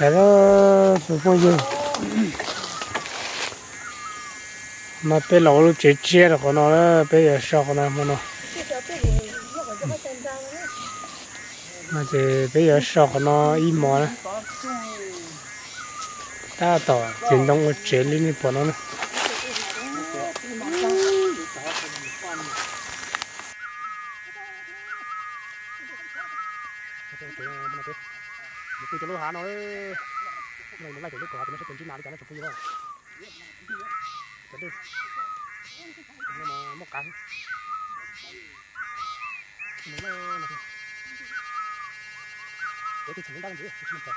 Ntawd tsoom phooj ywg, no peb los ua lub tsev tsiab rau qhov no, peb yuav so qhov no hmo no. No ces peb yuav so qhov no ib hmos na. Tab tom txiav ntoo ua tsev li nej pom no na. Mus pw rau lub hav no, mus laij pem lub kaum hav pem no saib puas ntsib nas li cas na tsoom phooj ywg na. Cov dej no mas muaj qav. Kev twg tseem ntab ntxiv tsis mus pom.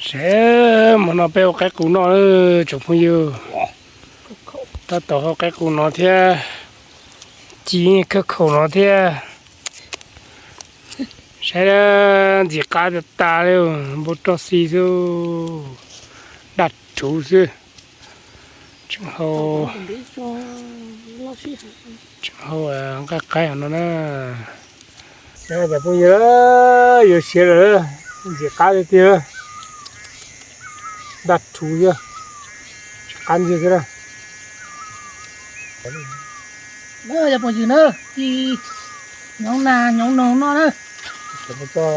Saib, hmo no peb ua qaib qus noj lawm tsoom phooj ywg. Tab tom hau qaib qus no thiab, ci khawb khaum no thiab. Saib, ntxim qab tas tas li, npau roj xi xwb, daj rhuv xwb. Tseem hau, tseem hau nqaij qaib no na. Cov phooj ywg, yuav siav lawm, ntxim qab tiag tiag, daj rhuv xwb, tsis qab ntxiag xwb na. Cov phooj ywg na, ci nyoov nas nyoov noog noj na. Kuv txo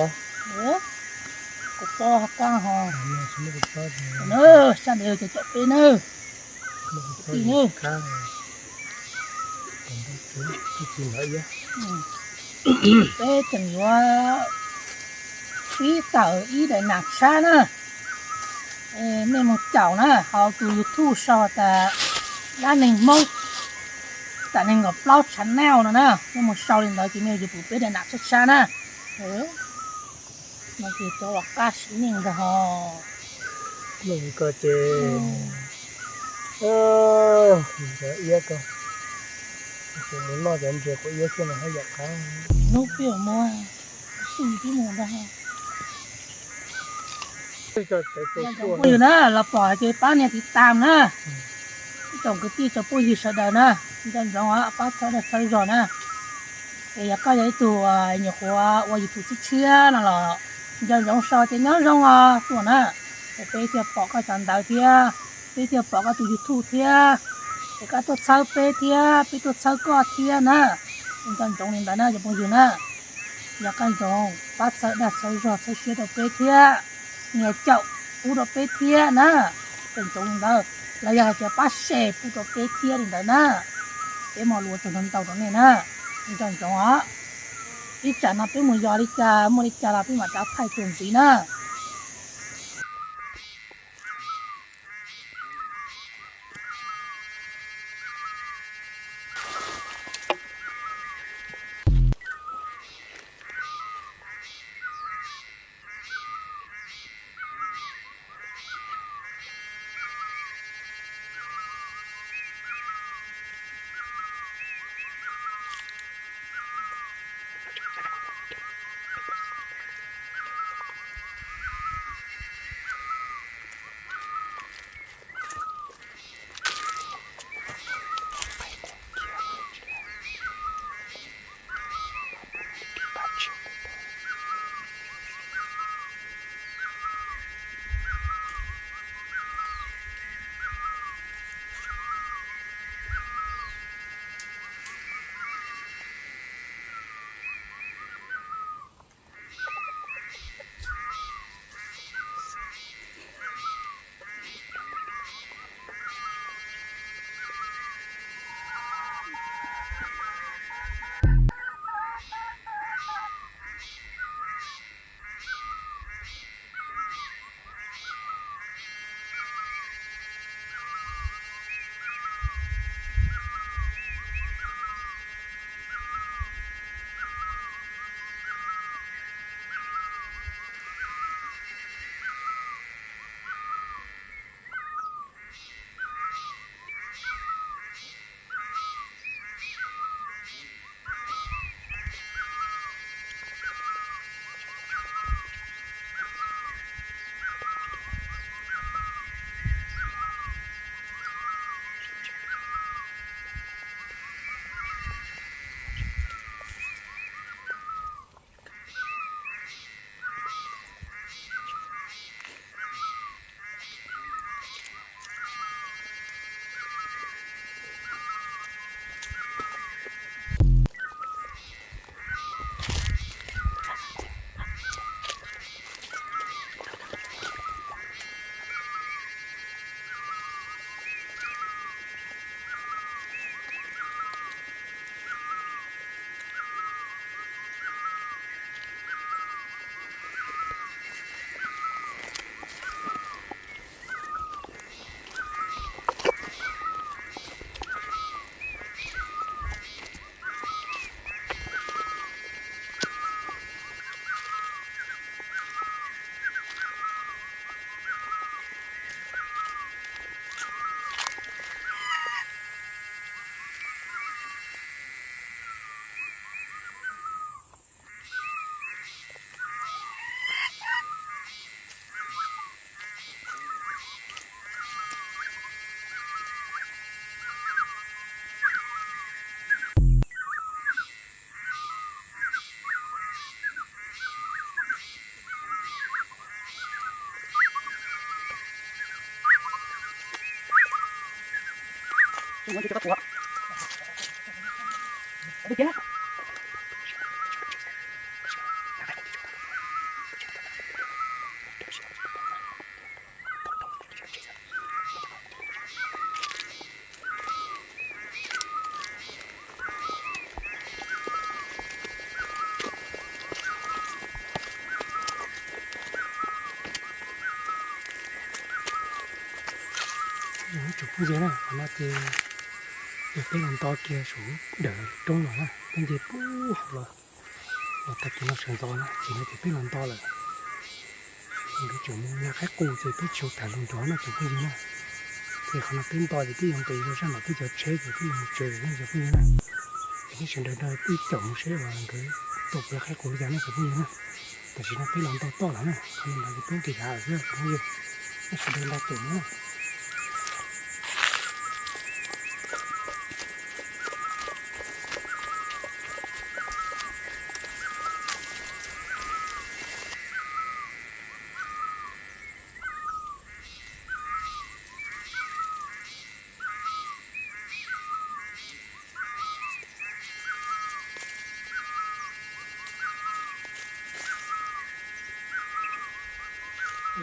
qab ho, sab ntev cov caum peb na. Peb tseem yuav pib tawm ib daim nam tshab na. Nej mus caum na, hauv tus YouTube sau tas Dab Neeg Hmoob, tam neeg nkaum plaub channel no na, nej mus sau li ntawd ces nej yuav pum peb daim nam tshab tshab na. No ces cov uas qab sim neej ntag ho. Ko ces iab ko, mus noj cov ntses quav iab thiab mas haj yam qab. Hnub peb mus, xub peb mus ntag. Phooj ywg na, los pom ces pab nias tiv tam na. Ib tsoom kwv tij tsoom phooj ywg sawv daws na, nco ntsoov pab txhawb dag txhawb zog na. Es yog koj yog ib tug nyuam qhuav ua YouTube tshiab tshiab no los nco ntsoov sau ces nyob zoo os tuaj na. Es peb thiaj pom koj cov ntawv thiab, peb thiaj pom koj tus YouTube thiab. Es koj tuaj txhawb peb thiab, peb tuaj txhawb koj thiab na. Nco ntsoov li ntawd na cov phooj ywg na. Yog koj ntsoov pab txhawb dag txhawb zog txhawb siab rau peb thiab, nias caum pub rau peb thiab na. Nco ntsoov li ntawd, los yog hais tias pab share pub rau peb thiab li ntawd na. Peb mam li ua tau ntau rau nej na. Nco ntsoov os. Ib tsam no peb mus yos li cas muaj li cas los peb mam rov thaij tuaj ntxiv na. Tsoom phooj ywg na, qhov no ces yog peb los nto kiag saum dawm roob los na, peb nce puag hauv los, los tag kis no sawv ntxov na, ces no ces peb los nto lawm. Nkawd tseem mus nyas qaib qus ces peb tsis tau tawm los nrog na tsoom phooj ywg na. Ces qhov no peb nto ces twb yuav nqis rau sab nram peb cov tsheb ces twb yuav mus tsev lawm na tsoom phooj ywg na. Es nej sawv daws nrog peb caum mus seb uas nkawd tua puas qaib qus li cas na tsoom phooj ywg na. Tam sim no peb los nto toj lawm na, qhov no ces peb nqis hav lawm xwb tsoom phooj ywg. Nej sawv daws nrog caum na.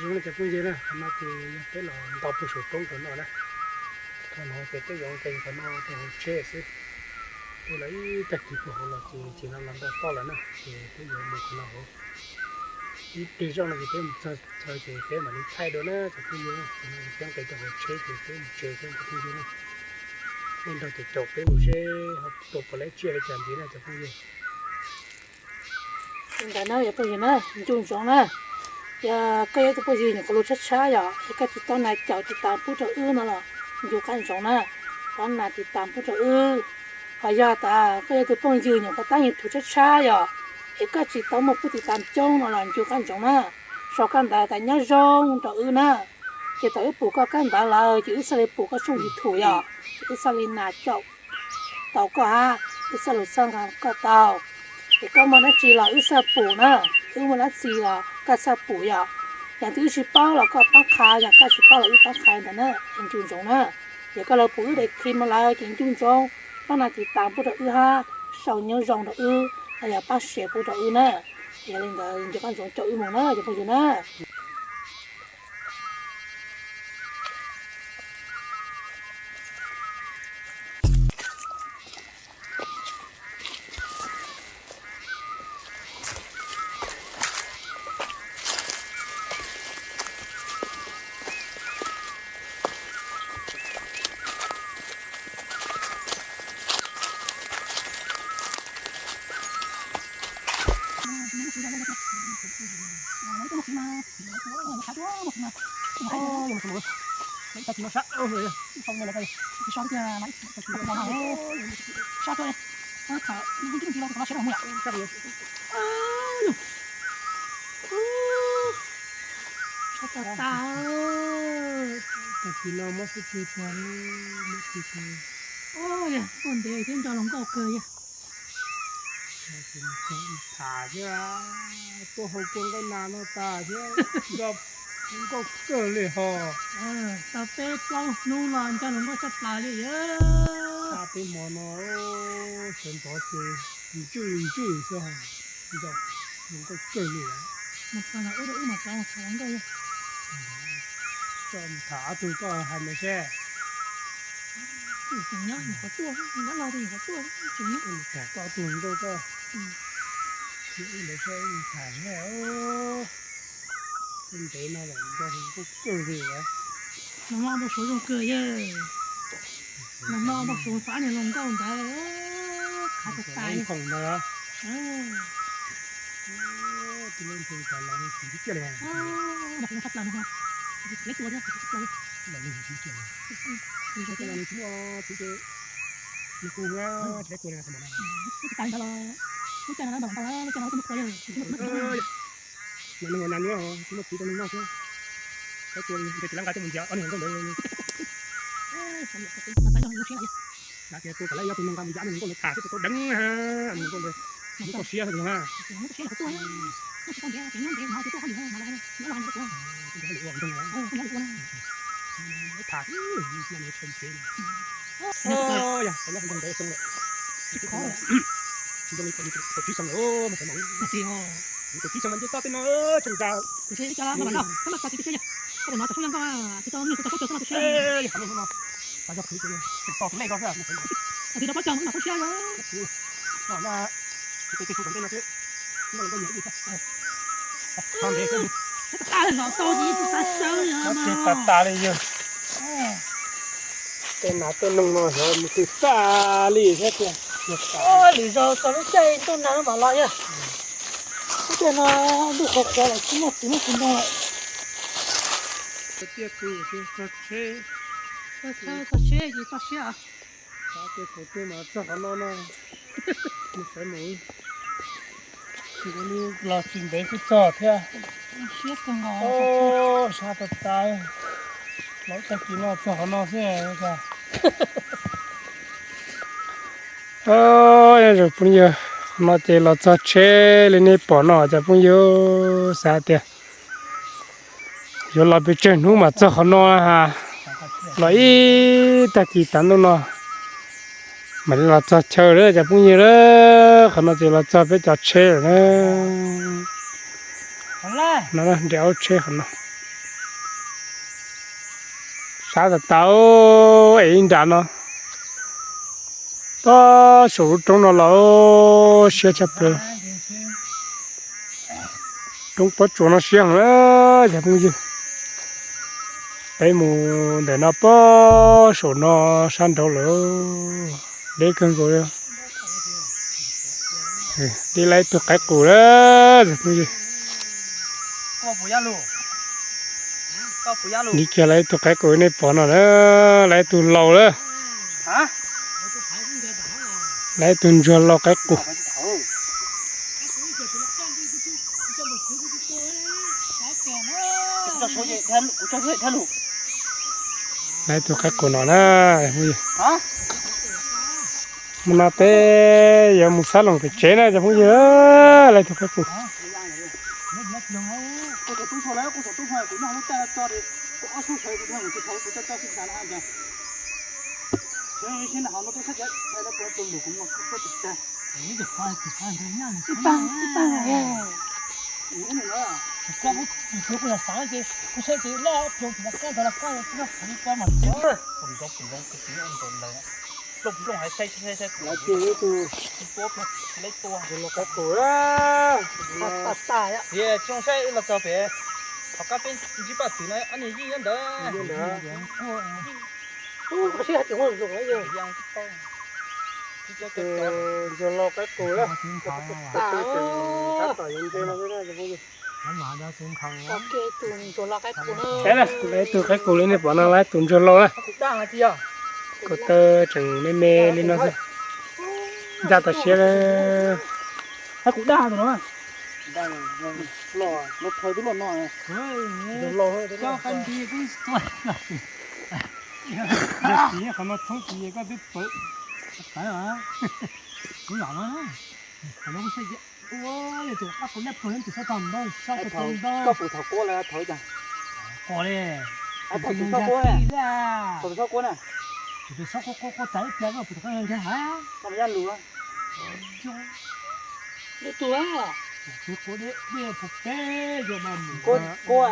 Zoo li cov phooj ywg na, qhov no ces yog peb los nto puag saum roob rau no na. Qhov no ces peb yuav nqis qhov no rau hauv tsheb xwb. Peb los ib tag kis puag hauv los ces ces no los nto toj lawm na, ces peb yuav mus qhov no hauv. Ib pliag zoj no ces peb mus txog txog ces peb mam li thaij dua na cov phooj ywg na. Qhov no ces peb nqis rau hauv tsheb ces peb mus tsev xwb cov phooj ywg na. Nej nrog caum caum peb mus seb ho tua puas laiv tsiaj li cas ntxiv na cov phooj ywg. Li ntawd na yog phooj ywg na, nco ntsoov na, yog koj yog tus phooj ywg nyuam qhuav los tshab tshab yom, es koj tsis tau nas caum tiv tas pub rau wb no los nco qab ntsoov na, pab nas tiv tas pub rau wb. Ho yog tas koj yog tus phooj ywg nyuam qhuav tab YouTube tshab tshab yom, es koj tsis tau muaj pub tiv tas coob no los nco qab ntsoov na, sau koj ntawv tas nyob zoo rau wb na, ces thaum wb pum koj kab ntawv lawm ces wb thiaj li pum koj tshooj YouTube yom, ces wb thiaj li nas caum tau koj hab, wb thiaj lug txhawb nqa koj tau. Es koj muaj dab tsi los wb txhaj pum na, wb muaj dab tsi los koj txhaj pum yom. Yog twg wb tsis paub los koj pab qha, yog koj tsis paub los wb pab qha ntawd na, es nco ntsoov na. Yog koj lawv pum wb daim clip no lawm ces nco ntsoov pab nas tiv tas pub rau wb hab, sau nyob zoo rau wb, los yog pab share pub rau wb na. Yog li ntawd nco qab ntsoov caum wb mus na cov phooj ywg na. Tag kis no muab xub pwg tuag, muab pwg tuag. Ua ntev thiab nco hluas nkauj kawg yog. Tham thiab, tuaj hau kua nqaij nas no tas thiab, nco hluas nkauj kawg li ho. Tau peb plaub hnub no nco hluas nkauj tshaj plaws li yog. Peb hmo no sawv ntxov ces ntswj ntswj xwb ho, nco hluas nkauj kawg li. Mus txog ntawd ua rau wb mam rov mus tham hluas nkauj. Coj mus tham ob tug koj hais ntawd seb. Tseem nyob nyuam qhuav tuaj, nyob no ces nyuam qhuav tuaj, tseem nyob. Tham koj ob tug hluas nkauj koj. Ntawd seb tham thiab. Ntev no lawm nco hluas nkauj kawg li lawm. Nag hmo npau suav zoo kawg yog. Nag hmo npau suav pab niag hluas nkauj ntawd khav tas tas li. Khoom ntawd. Tus lej npus tas los nws tsis kiaj li. Npau suav tshaj plaws nag hmo. Lawv tua thiab tsis kiaj li. Los nws tsis kiaj li. Tsis muaj txiv ces nws kuj tsis tua li na. Tsis tas li ntawd los lub caij no lawv npau los ntau lawm, lub caij no lub caij muaj qhua yog. Mas neeg uas nas nyuaj tsis muaj txiv rau neeg noj thiab. Koj tua ntshe tsis lab nqa coj mus ntiav ob niag hluas nkauj ntawd. Xav tias tua kom lawv ib ob tug neeg nqa mus ntiav ob niag hluas nkauj ntawd tham thiab tau deev neeg nkauj ntawd, nkauj siab na. Tham, tham, Ntawd xyoo lawm, tsis tau li tau tsib xyoo lawm, mas tau no, tsis tau tsib xyoo mas nce toj tej no, tseem zam, kuv tsis ib co no mas no, koj mas tsis tau siab, koj puas hnov cov suab yog nkauj, tsis tau, tsis tau suab cog koj mas tau siab. Tsis tau tus lej ko xwb, tsis tau tus lej ko xwb. Tsis tau pob cog mas koj mas tau siab. Tej tus ntawm ntej no xwb, nkauj nkauj nyiam ib yam. Tag tas li yog. Tej nas tej noog no yog mus twg tag li thiab tiag. Lwm zaus txog lub caij ntuj nag no mam los yog. Lub caij no ntuj qhuav qhuav los tsis muaj txiv muaj txiv ntoo lawm. Tiaj tus txog tsheb, txog tsheb ces txog siab. Xav tias kuv twb mas txog qhov no no, mus sawv mus, los tsis ntev twb txog thiab. Sab tas tas, los tag kis no txog qhov no xwb. Nyob zoo phooj ywg, qhov no ces los txog tsheb li nej pom no cov phooj ywg, xav tias yuav los pes tsawg hnub mas txog qhov no ha. Los ib tag kis tas ntuj no mam li los txog chaw lawm cov phooj ywg. Qhov no ces los txog peb cov tsheb lawm na. No nres aub tsheb qhov no. Sab tas tas es ib nram no. Pob saum lub roob no los siab tshaj plaws. Roob pob tsuas no siab heev na cov phooj ywg. Peb mus ntawm no pob saum no sab nraud lawm, deb kawg nkaus li. Dib lab ib tug qaib qus lawm cov phooj ywg. Dib kiag lab ib tug qaib qus nej pom no na, lab ib tug laus lawm. Lab ib tug ntsuag lau qaib qus. Lab ib tug qaib qus no na. Mus no peb yuav mus sab loos pem tsev na cov phooj ywg. Lab ib tug qaib qus. Lawv ces ib tug ntsuag lau qaib qus. Tsis zoo saib los txog pem qhov qab peb ntsib paj twm no, ob niag yeej nyob ntawd. Ntsuag lau qaib qus, tab tom yuav ntse no. Lawv tus qaib qus li nej pom no lawv tus ntsuag lau na. Kaum taw tseem me me li no xwb. Ncaj tau siab. Qhov no thoob tsis koj twb pawv. Kuv los no, qhov no kuv saib ua tus qab qus nab pluag tus sab tog ntau sab tog ntau. Koj pum thaum quaj los thaum cas? Quaj li. Thaum tsis txhob quaj na. Thaum tsis txhob quaj na. Tus sab quaj quaj quaj tas ib pliag koj pum thaum koj nkag ha. Koj mas yaj lus. Lub tus a. Tus quaj deb deb puag peb yog mas mus. Quaj, quaj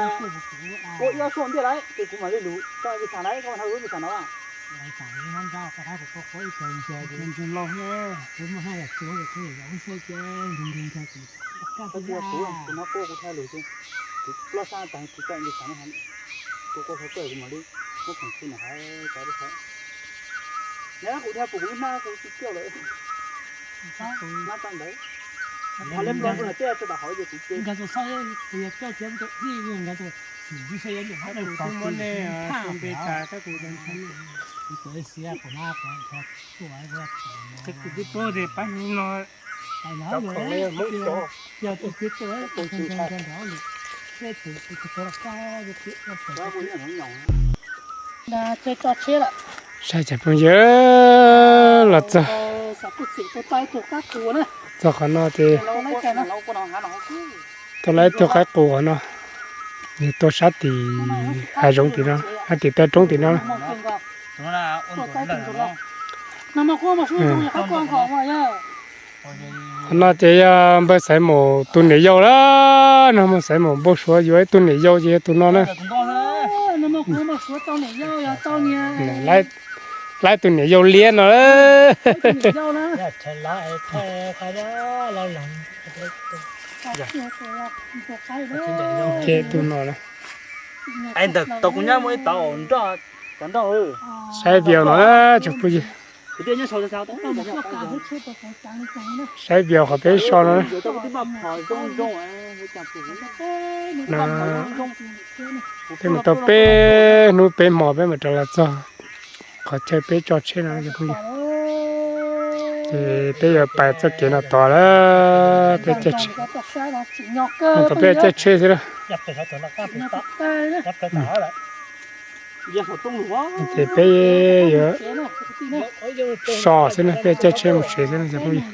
ib ob suab ntiaj lawm ces kuv mam li lus. Koj li xav na, koj mas lub li xav no a. Ntsuag lau, kuv no quaj kuv thaij lus xwb. Kuv ploj sab tas kuv koj li xav na. Kuv quaj thaum koj kuv mam li muab khoom xwb na hais tau. Nyob kuv dhia pum kuv hnab kuv tsis coj lawm. Hnab tau ntawd. Qhov leb ploog kuv na tej rau tom hauv ces kuv ces. Nkag tus xab kuv yog coj kiag tus ib nkag tus tsis ntsib seb yuav ntawm hab tus twb muab nej xu npe tas tab kuv ntshai. Kuv twb paub tias pab no cov khoom no yog Hmoob cov. Saib cov phooj ywg los txog, txog qhov no ces tau lawv ib tug qaib qus qhov no, nws tuaj sab tim hav zoov tim no, hab tim taw roob tim no. Qhov no ces yog npawg Xaiv Maum tus niam yau lawm, no mas Xaiv Maum npau suav yuav ib tug niam yau ces yog tus no na. Laib tus niam yau liab no. Ces tus no na. Ntawm tau kuv nyob muaj ib tauv nroj, cov nroj. Saib video no na tsoom phooj ywg. Saib video qhov peb so no na. Peb mus tau peb hnub peb hmo peb mam rov los txog qhov chaw peb tso tsheb no cov phooj ywg. Ces peb yuav pais txoj kev no tod lawm, peb caij tsheb. Tod peb caij tsheb xwb na. Ces peb yuav so xwb na, peb caij tsheb mus tsev xwb na cov phooj ywg.